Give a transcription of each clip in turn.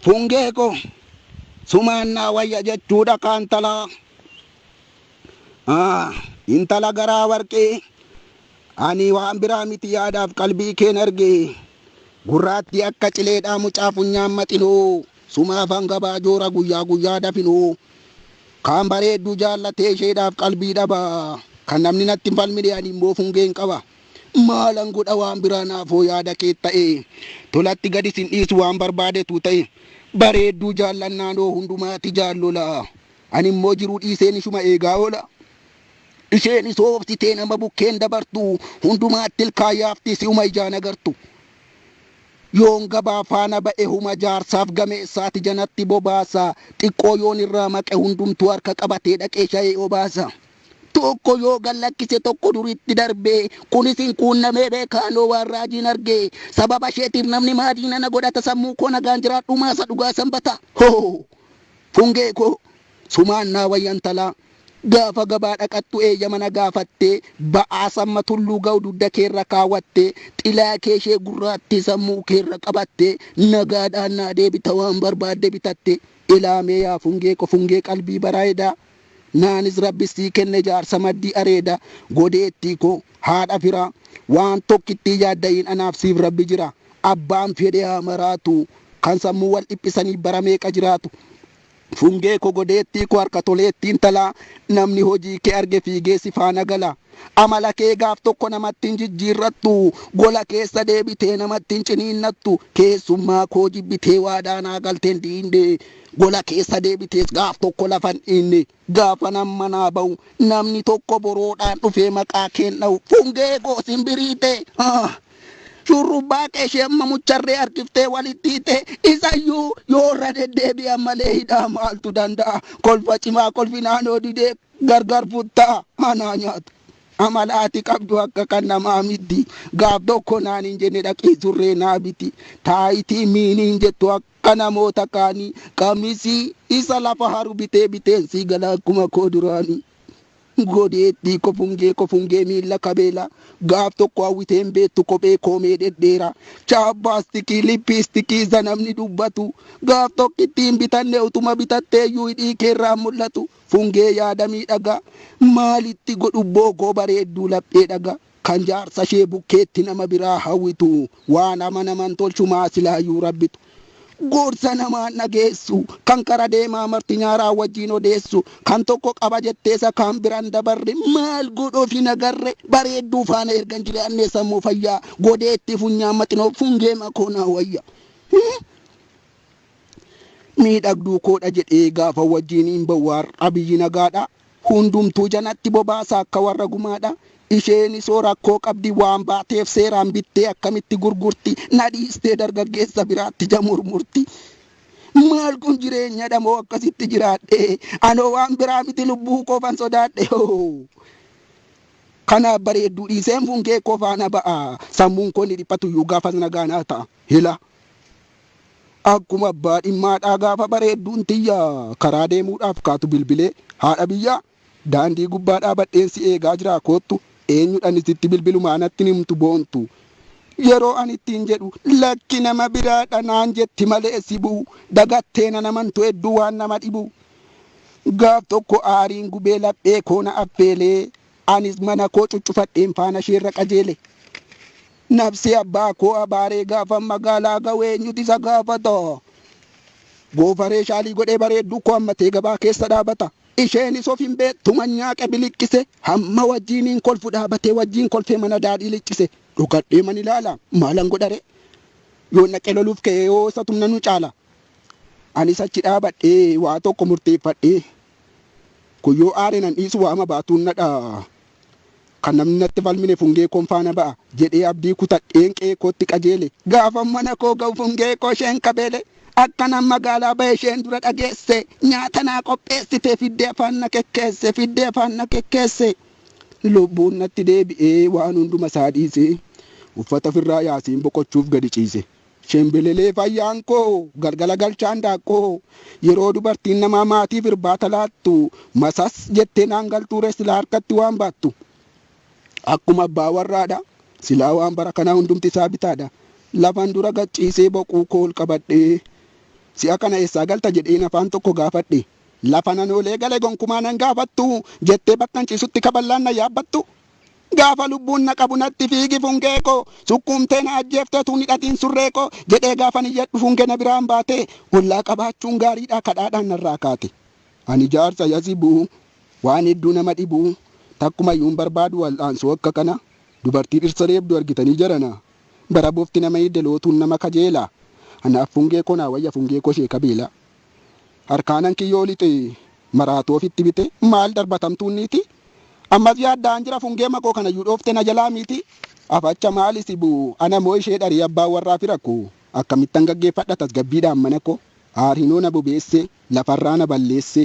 Fungee koo sumaan naa wayya jechuudha kaantalaa. Intala garaa warqee ani waan biraa miti yaadaaf qalbii keen arge. Gurraattii akka cileedhaa mucaa funyaan maxinoo sumaaf hanga baajoora guyyaa guyyaa dafinoo. Kaan bareedduu jaallatee isheedhaaf qalbii dhaba. Kan namni natti hin falmine ani immoo fungeen qaba. Maalan godha waan biraa naafoo yaada kee ta'e. Tolatti gadi sin dhiisu waan barbaadetu ta'e. Bareedduu jaallannaanoo hundumaatti jaallola. Ani immoo jiruu dhiiseen ishuma eegaa oola. Isheen isoobsitee nama bukkeen dabartu hundumaatti ilkaayyaafti si'uma ijaan agartu. Yoon gabaa faana ba'e huma jaarsaaf gameessaati janatti bobaasa. Xiqqoo yoon irraa maqe hundumtuu harka qabatee dhaqee shayee obaasa. Tokko yoo gallakkise tokko duritti darbee kunis hin quunnamee beekaanoo waan raajiin arge. Sababa isheetiif namni maatii nana godhata sammuu koo nagaan jiraadhu maasa dhugaa sanbata. Hoo! Fungee koo sumaan naa wayyantalaa. Gaafa gabaa dhaqattu eeyyama na gaafattee ba'aa samma tulluu ga'u dugda keerra kaawwattee xilaa kee ishee gurraattii sammuu keerra qabattee nagaadhaan naa deebita waan barbaadde bitatte. Ilaamee yaa fungee ko fungee qalbii bareedaa naanis rabbi sii kenne jaarsa maddii areeda godeettii koo haadha firaa waan tokkittii yaadda'iin anaaf siif rabbi jira abbaan fedhe haa maraatu kan sammuu wal dhiphisanii bara meeqa jiraatu. Fungee ko godeettii ko harka toleettiin talaa namni hojii kee arge fiigee si faana gala. Amala kee gaaf tokko namatti hin jijjiirrattu gola keessa deebitee namatti hin ciniinnattu keessummaa koo jibbitee waadaa naa galteen diinde gola keessa deebitees gaaf tokko lafan dhiinne gaafa nan manaa ba'u namni tokko boroodhaan dhufee maqaa keen dha'u fungee koo simbiriite. Shurrubbaa kee ishee amma mucharree harkiftee walitti hiite isayyuu yoo irra deddeebi'an malee hidhaa maaltu danda'a kolfa cimaa kolfi naannoo didee gargar futtaa anaa nyaatu. Amala ati qabdu akka kan namaa miti gaaf tokko naan hin jenne dhaqii surree naa biti taayitii miinii hin jettu akka namoota kaanii qamisii isa lafa haru bitee biteen sii gala akkuma koo duraanii. Godeettii kofungee kofungee miilla kabeela gaaf tokko hawwiteen beektu kophee koomee dhedheera chaappaastikii lippiistikii isa namni dubbatu gaaf tokkittiin bitanne utuma bitatteeyyuu hidhii keerraa mul'atu fungee yaada miidhagaa maalitti godhu bookoo bareedduu laphee dhagaa kan jaarsa ishee bukkeetti nama biraa hawwitu waan amanaman tolchumaa silaayyuu rabbitu. Gorsa namaan dhageessu kan kara deemaa marti nyaaraa wajjin odeessu kan tokko qaba jetteesa kan biran dabarre maal godhuuf hin agarre bareedduu faana ergan jiraanne sammuu fayyaa godeetti funyaan maxinoo fungee makoo naa wayya. Miidhagduu koodha jedhee gaafa wajjin hin ba'u har'a biyyi nagaadha. Hundumtuu janatti bobaasa akka warra gumaadha. Isheen isoo rakkoo qabdi waan baateef seeraan bittee akkamitti gurgurti na dhiistee dargaggeessa biraatti jamurmurti. Maal kun jireenyadha moo akkasitti jiraadhe anoo waan biraa miti lubbuu koofan sodaadhe. Kanaaf bareedduu dhiiseen fungee koo faana ba'a sammuun koo ni dhiphatu iyyuu gaafas nagaa naa ta'a. Hila. Akkuma abbaa dhimmaadhaa gaafa bareedduun tiyya karaa deemuudhaaf kaatu bilbilee haadha biyyaa daandii gubbaa dhaabadheen si eegaa jiraa koottu eenyudhan isitti bilbilu maanatti himtu boontu. Yeroo ani ittiin jedhu lakki nama biraadha naan jetti malee si bu'u dagattee na namantu hedduu waan nama dhibu. Gaaf tokko aariin gubee laphee koo na affeelee anis mana koo cuccufadheen faana isheerra qajeele. Nafsi abbaa koo abaaree gaafa magaalaa ga'u eenyutu isa gaafata. Goofaree shaalii godhee bareedduu koo hammatee gabaa keessa dhaabata. Isheenis of hin beektu manyaaqe biliqqise hamma wajjiniin kolfu dhaabatee wajjin kolfee mana daadhii liccise. Dhokadhee man ilaala maalan godhare yoon dhaqee loluuf ka'ee yoo isa tumna nu caala. Anis achi dhaabadhee waa tokko murteeffadhee kun yoo aare nan dhiisu waama baatuun nadha. Kan namni natti falmine fungee koon faana ba'a jedhee abdii kutadheen qe'ee kootti qajeele. Gaafa mana koo ga'u fungee koo isheen kabeele. Akkanan magaalaa ba'e isheen dura dhageesse nyaata naa qopheessite fiddee afaan na kekkeesse fiddee afaan na kekkeesse. Lubbuun natti deebi'ee waan hunduma isaa dhiise uffata ofirraa yaasiin boqochuuf gadi ciise. Shembelelee fayyaan koo galgala galchaan daaqqoo yeroo dubartiin namaa maatiif irbaata laattu masas jettee naan galtuure silaa harkatti waan baattu. Akkuma abbaa warraadha silaa waan bara kanaa hundumti isaa bitaadha. Lafan dura gad ciisee boquu koo ol qabadhee Si'a kana eessaa galta jedheen afaan tokko gaafadhe. Lafa nan oolee gale gonkumaa nan gaafattu jettee bakkan ciisutti kaballaan na yaabbattu. Gaafa lubbuun na qabu natti fiigi fungee koo sukkuumtee na ajjeeftee utuu hin hidhatiin surree koo jedhee gaafan iyyadhu fungee na biraan baate ollaa qabaachuun gaariidha kadhaadhaan narraa kaate. Ani jaarsa yasibuu waan hedduu nama dhibu takkumayyuu hin barbaadu wal'aansoo akka kana dubartii dhirsa reebdu argitanii jarana bara bofti nama hidde lootuun nama kajeela anaaf fungee koo naa wayya fungee koo ishee kabeela. Harkaanan kiyyoo lixe maraatoo ofitti bite maal darbatamtuun niiti ammas yaaddaan jira fungee makoo kanayyuu dhoofte na jalaa miti afacha maali sibu ana moo ishee dharii abbaan warraa fira koo akkamittan gaggeeffadha tasgabbiidhaan mana koo aarinoo na bobeesse lafarraa na balleesse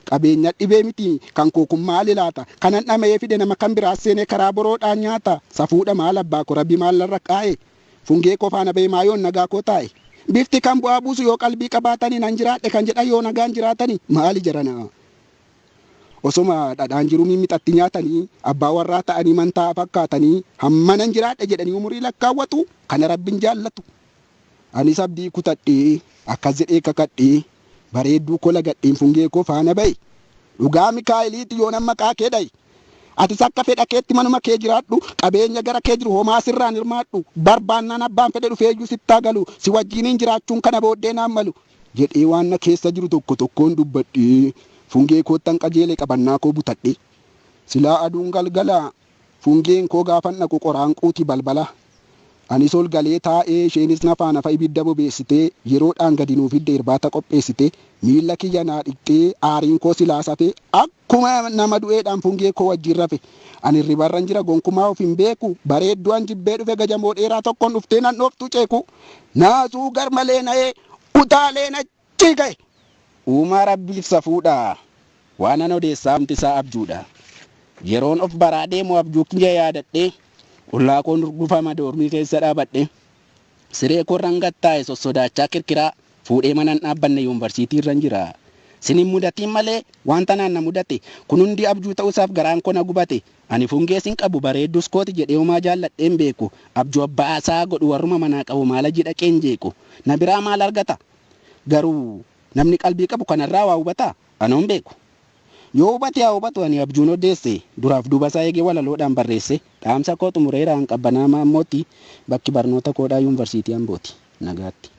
qabeenya dhibee miti kan koo kun maali laata kanan dhama'ee fide nama kan biraa seenee karaa boroodhaan nyaata safuudha maal abbaa koo rabbi maal larra kaa'e fungee koo faana ba'ee maayoon nagaa koo taa'e. Bifti kan bu'aa buusu yoo qalbii qabaatanii nan jiraadhe kan jedhan yoo nagaan jiraatanii maali jarana. Osoma dhadhaan jiru mimixatti nyaatanii abbaa warraa ta'anii mantaa fakkaatanii hamma nan jiraadhe jedhanii umurii lakkaawwatu kana rabbiin jaallatu. Anis abdii kutadhee akkas jedhee kakadhee bareedduu kola gadheen fungee koo faana ba'e. Dhugaa Mikaa'eliiti yoo nan maqaa kee dhaye. Atis akka fedha keetti manuma kee jiraadhu qabeenya gara kee jiru homaa sirraan hirmaadhu barbaannaan abbaan fedhe dhufeeyyuu sittaa galu si wajjiniin jiraachuun kana booddee naan malu jedhee waan na keessa jiru tokko tokkoon dubbadhee fungee koottan qajeele qabannaa koo butadhe. Silaa aduun galgala fungeen koo gaafan dhaqu qoraan quuti balbala. Anis ol galee taa'ee isheenis na faana fa'a ibidda bobeessitee yeroodhaan gadi nuu fidde irbaata qopheessite miilla kiyya naa dhiqxee aariin koo silaa safee akkuma nama du'eedhaan fungee koo wajjin rafe. Ani ribarran jira gonkumaa of hin beeku bareedduu an jibbee dhufe gajamoo dheeraa tokkoon dhuftee nan dhooftu ceeku. Naasuu gar malee na'ee utaalee nachii ka'e. Uumaa rabbiif safuudha. Waan an odeessaa hamtisaa abjuudha. Yeroon of baraa deemu abjuu kiyya yaadadhee ollaa koon urgufama doormii keessa dhaabadhe. Siree korran gattaa'e sossodaachaa kirkiraa fuudhee manan dhaabbanne yuunivarsiitii irran jira. Sin hin mudatiin malee wanta naan na mudate kun hundi abjuu ta'uusaaf garaan koo na gubate. Ani fungees hin qabu bareeddus kooti jedhee homaa jaalladheen beeku. Abjuu abbaa isaa godhu warruma manaa qabu maal aji dhaqeen jeequ. Na biraa maal argata? Garuu namni qalbii qabu kanarraa waa hubataa? Anoon beeku. Yoo hubate haa hubatu ani abjuun odeesse duraaf duuba isaa eegee walaloodhaan barreesse dhaamsa koo xumureera an Qabbanaa Maammootti bakki barnoota koodhaa yuunivarsiitii Ambooti. Nagaatti.